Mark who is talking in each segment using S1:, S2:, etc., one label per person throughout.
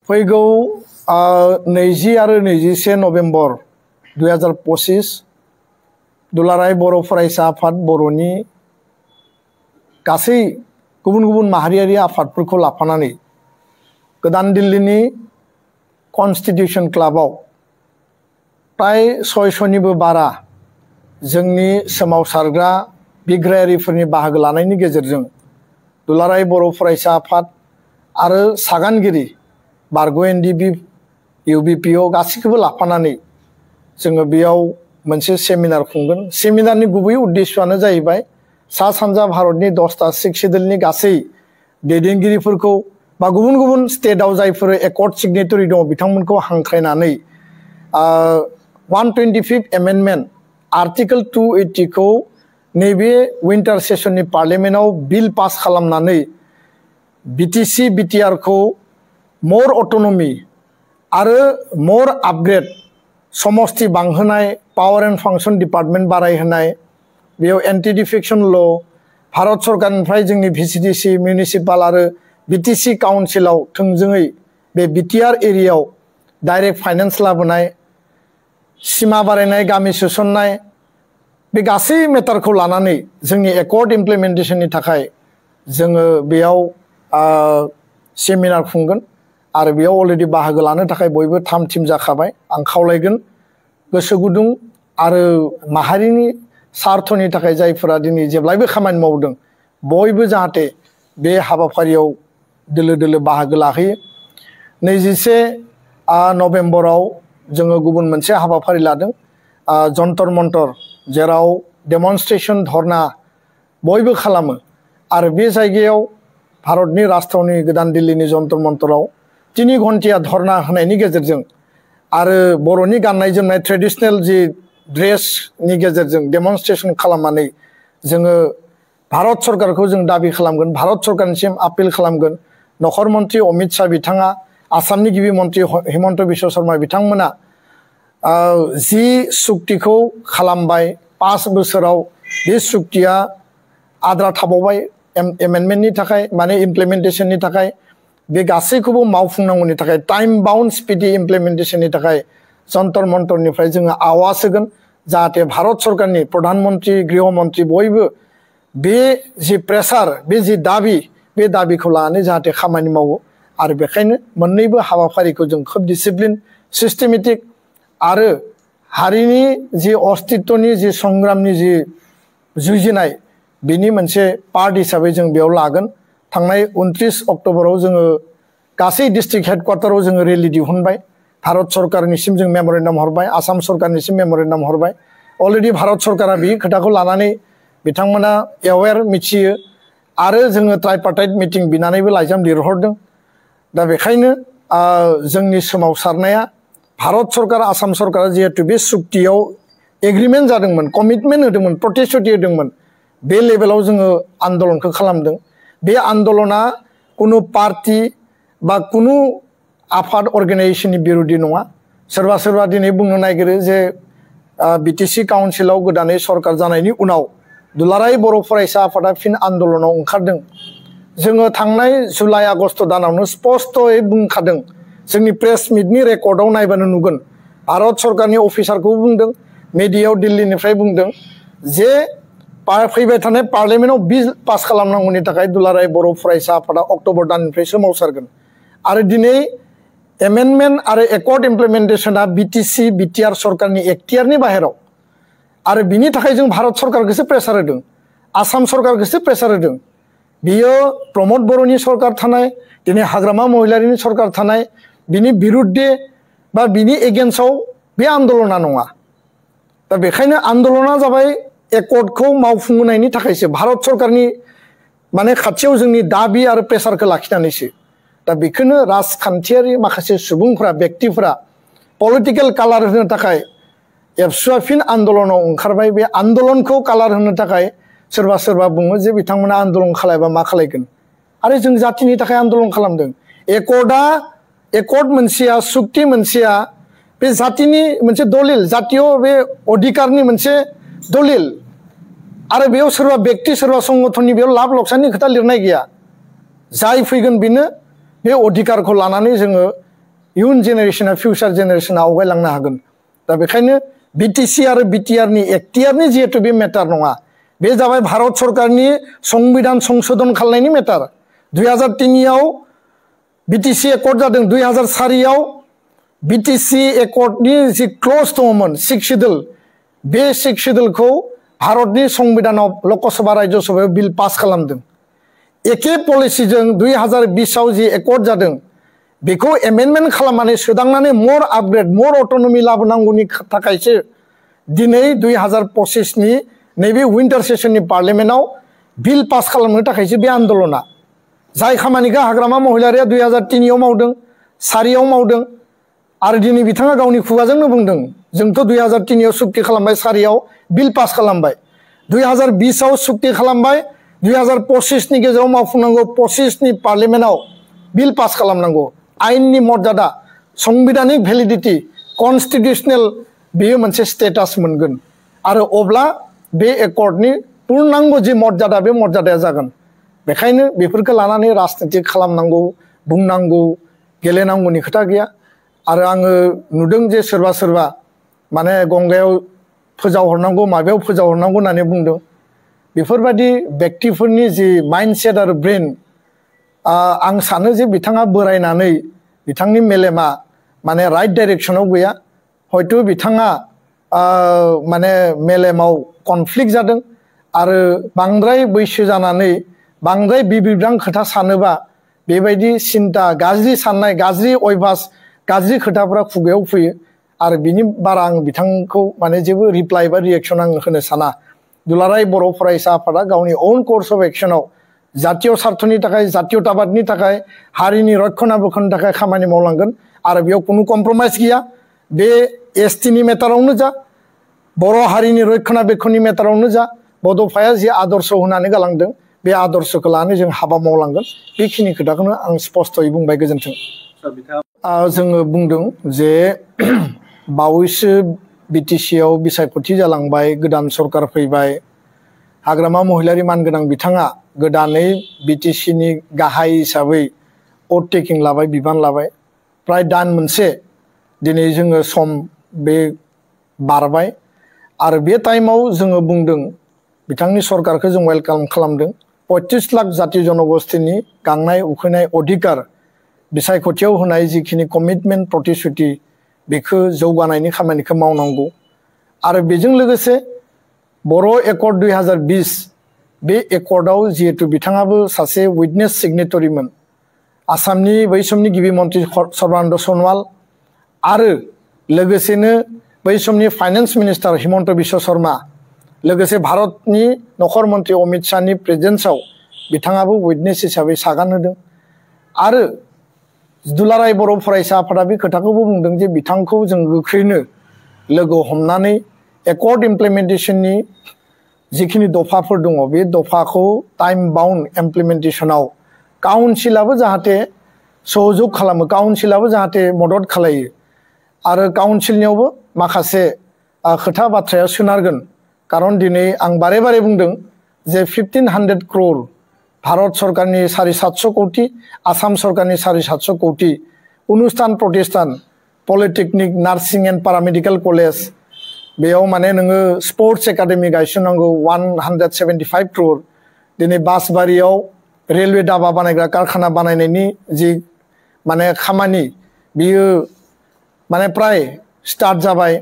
S1: फैगौ 20 आरो 21 नभेम्बर 2025 दुलाराय बर' फरायसा आफाद बर'नि गासै गुबुन गुबुन माहारियारि आफादफोरखौ लाफानानै गोदान दिल्लीनि कन्स्टिटिउशन क्लाबाव प्राय 600निबो बारा जोंनि सोमावसारग्रा बिग्रायारिफोरनि बाहागो लानायनि गेजेरजों दुलाराय बर' फरायसा आफाद आरो सागानगिरि बारग' एनडिबि इउबिपिअ गासैखौबो लाफानानै जोङो बेयाव मोनसे सेमिनार खुंगोन। सेमिनारनि गुबै उद्देश्यआनो जाहैबाय सा सानजा भारतनि 10टा सिक्सिडलनि गासै दैदेनगिरिफोरखौ बा गुबुन गुबुन स्टेटआव जायफोर एकर्ड सिगनेटरि दङ बिथांमोनखौ हांख्रायनानै 125th एमेन्डमेन्ट आर्टिकल 280 खौ नैबे विंटार सेसननि पार्लियामेन्टआव बिल पास खालामनानै बिटिसि बिटिआर खौ मोर अटोनमी आरो मोर आपग्रेड समस्ति बांहोनाय पावर एंड फंक्शन डिपार्टमेंट बारायहोनाय बेयाव एंटी डिफेक्शन ल भारत सरकारनिफ्राय जोंनि भिसिडिसि मिउनिसिपाल आरो बिटिसि काउन्सिलाव थोंजोङै बे बिटिआर एरियायाव डाइरेक्ट फाइनेंस लाबोनाय सीमा बारायनाय गामि सोसननाय बे गासै मेटारखौ लानानै जोंनि एकर्ड इमप्लिमेन्टेशननि थाखाय जोङो बेयाव सेमिनार खुंगोन आरो बेयाव अलरेडि बाहागो लानो थाखाय बयबो थाम थिम जाखाबाय। आं खावलायगोन गोसो गुदुं आरो माहारिनि सार्थनि थाखाय जायफोरा दिनै जेब्लायबो खामानि मावदों बयबो जाहाथे बे हाबाफारियाव दोलो दोलो बाहागो लाहैयो। 21 नभेम्बराव जोङो गुबुन मोनसे हाबाफारि लादों जन्तर मन्तर जेराव डेमनस्ट्रेशन धरना बयबो खालामो आरो बे जायगायाव भारतनि राजथावनि गोदान दिल्लीनि जन्तर मन्तराव 3 घन्टिया धरना होनायनि गेजेरजों आरो बर'नि गाननाय जोमनाय ट्रेडिशनेल जि ड्रेसनि गेजेरजों डेमनस्ट्रेशन खालामनानै जोङो भारत सरकारखौ जों दाबि खालामगोन, भारत सरकारनिसिम आपिल खालामगोन। नखर मन्त्रि अमित शाह बिथाङा, आसामनि गिबि मन्त्रि हिमन्त बिश्व शर्मा बिथांमोना जि सुक्तिखौ खालामबाय 5 बोसोराव बे सुक्तिया आद्रा थाबावबाय एमेन्डमेन्टनि थाखाय माने इमप्लिमेन्टेशननि थाखाय बे गासैखौबो मावफुंनांगौनि थाखाय टाइम बाउन्ड स्पिडी इमप्लिमेन्टेशननि थाखाय जन्तर मन्तरनिफ्राय जोङो आवाज होगोन जाहाथे भारत सरकारनि प्रधानमन्त्री गृहमन्त्री बयबो बे जि प्रेसार बे जि दाबि बे दाबिखौ लानानै जाहाथे खामानि मावो आरो बेखायनो मोननैबो हाबाफारिखौ जों खोब डिसिप्लिन सिस्टेमेटिक आरो हारिनि जि अस्तित्वनि जि संग्रामनि जि जुजिनाय बिनि मोनसे पार्ट हिसाबै जों बेयाव लागोन। थांनाय 29 अक्ट'बराव जोङो गासै डिस्ट्रिक्ट हेडक्वार्टाराव जोङो रेली दिहुनबाय, भारत सरकारनिसिम जों मेमरेन्डाम हरबाय, आसाम सरकारनिसिम मेमरेन्डाम हरबाय। अलरेडि भारत सरकारा बे खोथाखौ लानानै बिथांमोना एवेर मिथियो आरो जोङो ट्राइपार्टाइट मिटिं बिनानैबो लाइजाम लिरहरदों। दा बेखायनो जोंनि सोमावसारनाया भारत सरकार आसाम सरकारा जिहेतु बे सुक्तियाव एग्रिमेन्ट जादोंमोन, कमिटमेन्ट होदोंमोन, प्रतिश्रुति होदोंमोन, बे लेभेलाव जोङो आन्दोलनखौ खालामदों। बे आन्दोलना कुनु पार्टी बा कुनु आफाद अर्गेनाइजेशननि बिरुद्धि नङा। सोरबा सोरबा दिनै बुंनो नागिरो जे बिटिसि काउन्सिलाव गोदानै सरकार जानायनि उनाव दुलाराय बर' फरायसा आफादा फिन आन्दोलनाव ओंखारदों। जोङो थांनाय जुलाइ आगस्ट दानावनो स्पष्टयै बुंखादों, जोंनि प्रेस मिटनि रेकर्डआव नायबानो नुगोन, भारत सरकारनि अफिसारखौ बुंदों, मिडियायाव दिल्लीनिफ्राय बुंदों जे फैबाय थानाय पार्लियामेन्टआव बिल पास खालामनांगौनि थाखाय दुलाराय बर' फरायसा आफादा अक्ट'बर दाननिफ्राय सोमावसारगोन आरो दिनै एमेन्डमेन्ट आरो एकर्ड इमप्लिमेन्टेशना बिटिसि बिटिआर सरकारनि एखतियारनि बाहेराव आरो बिनि थाखाय जों भारत सरकारखौसो प्रेसार होदों, आसाम सरकारखौसो प्रेसार होदों। बियो प्रमद बर'नि सरकार थानाय, दिनै हाग्रामा महिलारिनि सरकार थानाय, बिनि बिरुद्धे बा बिनि एगेन्स्टआव बे आन्दोलना नङा। दा बेखायनो आन्दोलना जाबाय एकर्डखौ मावफुंहोनायनि थाखायसो, भारत सरकारनि माने खाथियाव जोंनि दाबि आरो प्रेसारखौ लाखिनानैसो। दा बेखौनो राजखान्थियारि माखासे सुबुंफोरा व्यक्तिफोरा पलिटिकेल कालार होनो थाखाय एबसुआ फिन आन्दोलनाव ओंखारबाय। बे आन्दोलनखौ कालार होनो थाखाय सोरबा सोरबा बुङो जे बिथांमोना आन्दोलन खालायबा मा खालायगोन, आरो जों जातिनि थाखाय आन्दोलन खालामदों। एकर्ड मोनसेया सुक्ति मोनसेया बे जातिनि मोनसे दलिल, जातीय बे अधिकारनि मोनसे दलिल आरो बेयाव सोरबा व्यक्ति सोरबा संगठननि बेयाव लाब लक्साननि खोथा लिरनाय गैया। जाय फैगोन बेनो बे अधिकारखौ लानानै जोङो इयुन जेनेरेशना फिउचार जेनेरेशना आवगायलांनो हागोन दा बेखायनो बिटिसि आरो बिटिआरनि एक्टिआरनि जिहेतु बे मेटार नङा बे जाबाय भारत सरकारनि संबिधान संशोधन खालामनायनि मेटार 2003 आव बिटिसि एकर्ड जादों 2004 आव बिटिसि एकर्डनि जि क्लज दङमोन 6 शिड्यूल बे 6 शिड्यूलखौ भारतनि संबिधानाव लकसभा राज्यसभायाव बिल पास खालामदों एखे पलिसिजों 2020 आव जि एकर्ड जादों बेखौ एमेन्डमेन्ट खालामनानै सोदांनानै मोर आपग्रेड मोर अटोनमी लाबोनांगौनि थाखायसो दिनै 2025 नि नैबे विंटार सेशननि पार्लियामेन्टआव बिल पास खालामनो थाखायसो बे आन्दोलना जाय खामानिखौ हाग्रामा महिलारिया 2003 आव मावदों 4 आव मावदों आरो दिनै बिथाङा गावनि खुगाजोंनो बुंदों जोंथ' 2003 आव सुक्ति खालामबाय 4 आव बिल पास खालामबाय 2020 आव सुक्ति खालामबाय 2025 नि गेजेराव मावफुंनांगौ 25 नि पार्लियामेन्टआव बिल पास खालामनांगौ आइननि मर्यादा संबिधानिक भेलिडिटी कन्स्टिट्यूशनल बेयो मोनसे स्टेटास मोनगोन आरो अब्ला बे एकर्डनि पूर्णांग जि मर्यादा बे मर्यादाया जागोन बेखायनो बेफोरखौ लानानै राजनीति खालामनांगौ बुंनांगौ गेलेनांगौनि खोथा गैया आरो आङो नुदों जे सोरबा सोरबा माने गंगायाव फोजावहरनांगौ माबायाव फोजावहरनांगौ होननानै बुंदों बेफोरबायदि व्यक्तिफोरनि जि माइन्डसेट आरो ब्रेन आं सानो जे बिथाङा बोरायनानै बिथांनि मेलेमा माने राइट डाइरेक्शनाव गैया हयथ' बिथाङा माने मेलेमाव कनफ्लिक्ट जादों आरो बांद्राय बैसो जानानै बांद्राय बिबिरां खोथा सानोबा बेबायदि सिन्ता गाज्रि साननाय गाज्रि अयभास गाज्रि खोथाफोरा खुगायाव फैयो आरो बिनि बारा आं बिथांखौ माने जेबो रिप्लाइ बा रिएक्शन आं होनो साना दुलाराय बर' फरायसा आफादा गावनि ओन कोर्स अफ एक्शनाव जातीय स्वार्थनि थाखाय जातीयताबादनि थाखाय हारिनि रक्षणाबेक्षणनि थाखाय खामानि मावलांगोन आरो बेयाव कुनु कम्प्रमाइज गैया बे एसटिनि मेटारावनो जा बर' हारिनि रक्षणाबेक्षणनि मेटारावनो जा बड'फाया जि आदर्श होनानै गालांदों बे आदर्शखौ लानानै जों हाबा मावलांगोन बेखिनि खोथाखौनो आं स्पष्टयै बुंबाय गोजोन्थों जोङो बुंदों जे बावैसो बिटिसिआव बिसायख'थि जालांबाय गोदान सरकार फैबाय हाग्रामा महिलारि मानगोनां बिथाङा गोदानै बिटिसिनि गाहाय हिसाबै अथ टेकिं लाबाय बिबान लाबाय प्राय दान मोनसे दिनै जोङो सम बे बारबाय आरो बे टाइमाव जोङो बुंदों बिथांनि सरकारखौ जों वेलकाम खालामदों 35 लाख जाति जनगोष्ठीनि गांनाय उखैनाय अधिकार बिसायख'थियाव होनाय जिखिनि कमिटमेन्ट प्रतिश्रुति बेखौ जौगानायनि खामानिखौ मावनांगौ आरो बेजों लोगोसे बर' एकर्ड 2020 बे एकर्डआव जिहेतु बिथाङाबो सासे विटनेस सिगनेटरिमोन आसामनि बै समनि गिबि मन्त्रि सर्बानन्द सनवाल आरो लोगोसेनो बै समनि फाइनेन्स मिनिस्टार हिमन्त बिश्व शर्मा लोगोसे भारतनि नखर मन्त्रि अमित शाहनि प्रेजेन्सआव बिथाङाबो विटनेस हिसाबै सागान होदों आरो दुलाराय बर' फरायसा आफादा बे खोथाखौबो बुंदों जे बिथांखौ जों गोख्रैनो लोगो हमनानै एकर्ड इमप्लिमेन्टेशननि जिखिनि दफाफोर दङ बे दफाखौ टाइम बाउन्ड इमप्लिमेन्टेशनाव काउन्सिलाबो जाहाथे सहयोग खालामो काउन्सिलाबो जाहाथे मदद खालायो आरो काउन्सिलनियावबो माखासे खोथा बाथ्राया सोनारगोन कारण दिनै आं बारे बारे बुंदों जे 1500 crore भारत सरकारनि 750 कोटी आसाम सरकारनि 750 कोटी अनुष्ठान प्रतिष्ठान polytechnic nursing and paramedical college बेयाव माने नोङो स्पोर्ट्स एकाडेमि गायसननांगौ 175 crore दिनै बासबारियाव रेलवे दाबा बानायग्रा कारखाना बानायनायनि जि माने खामानि बियो माने प्राय स्टार्ट जाबाय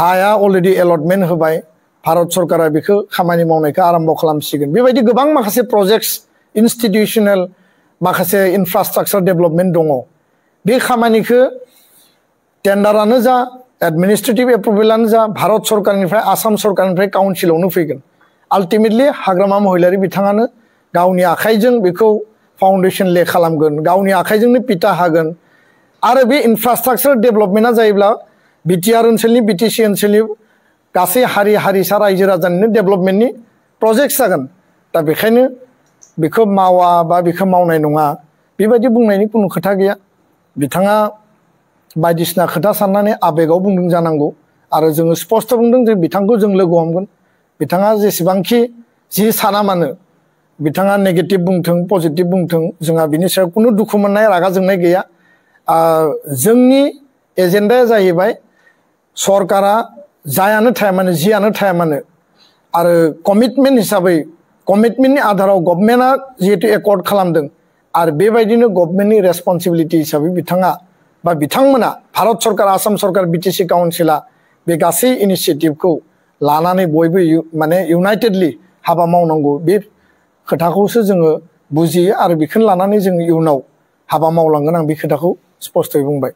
S1: हाया अलरेडि एलटमेन्ट होबाय भारत सरकारा बेखौ खामानि मावनायखौ आरम्भ खालामसिगोन बेबायदि गोबां माखासे प्रजेक्ट्स इन्स्टिट्यूशनेल माखासे इनफ्रास्ट्राक्चार डेभेलपमेन्ट दङ बे खामानिखौ टेन्डारानो जा एडमिनिस्ट्रेटिव एप्रुभेलानो जा भारत सरकारनिफ्राय आसाम सरकारनिफ्राय काउन्सिलावनो फैगोन आल्टिमेटलि हाग्रामा महिलारि बिथाङानो गावनि आखाइजों बेखौ फाउन्डेसन ले खालामगोन गावनि आखाइजोंनो पिटा हागोन आरो बे इनफ्रास्ट्राक्चार डेभेलपमेन्टआ जायोब्ला बिटिआर ओनसोलनि बिटिसि ओनसोलनि गासै हारि हारिसा रायजो राजानिनो डेभेलपमेन्टनि प्रजेक्ट जागोन दा बेखायनो बेखौ मावा बा बेखौ मावनाय नङा बेबायदि बुंनायनि कुनु खोथा गैया बिथाङा बायदिसिना खोथा साननानै आबेगाव बुंदों जानांगौ आरो जोङो स्पष्ट बुंदों जे बिथांखौ जों लोगो हमगोन बिथाङा जेसेबांखि जि साना मानो बिथाङा नेगेटिभ बुंथों पजिटिभ बुंथों जोंहा बिनि सायाव कुनु दुखु मोननाय रागा जोंनाय गैया जोंनि एजेन्डाया जाहैबाय सरकारा जायानो थाया मानो जियानो थाया मानो आरो कमिटमेन्ट हिसाबै कमिटमेन्टनि आधाराव गभर्नमेन्टआ जिहेतु एकर्ड खालामदों आरो बेबायदिनो गभर्नमेन्टनि रेसपन्सिबिलिटि हिसाबै बिथाङा बा बिथांमोना भारत सरकार आसाम सरकार बिटिसि काउन्सिला बे गासै इनिशिएटिभखौ लानानै बयबो माने इउनाइटेडलि हाबा मावनांगौ बे खोथाखौसो जोङो बुजियो आरो बेखौनो लानानै जों इयुनाव हाबा मावलांगोन आं बे खोथाखौ स्पष्टयै बुंबाय।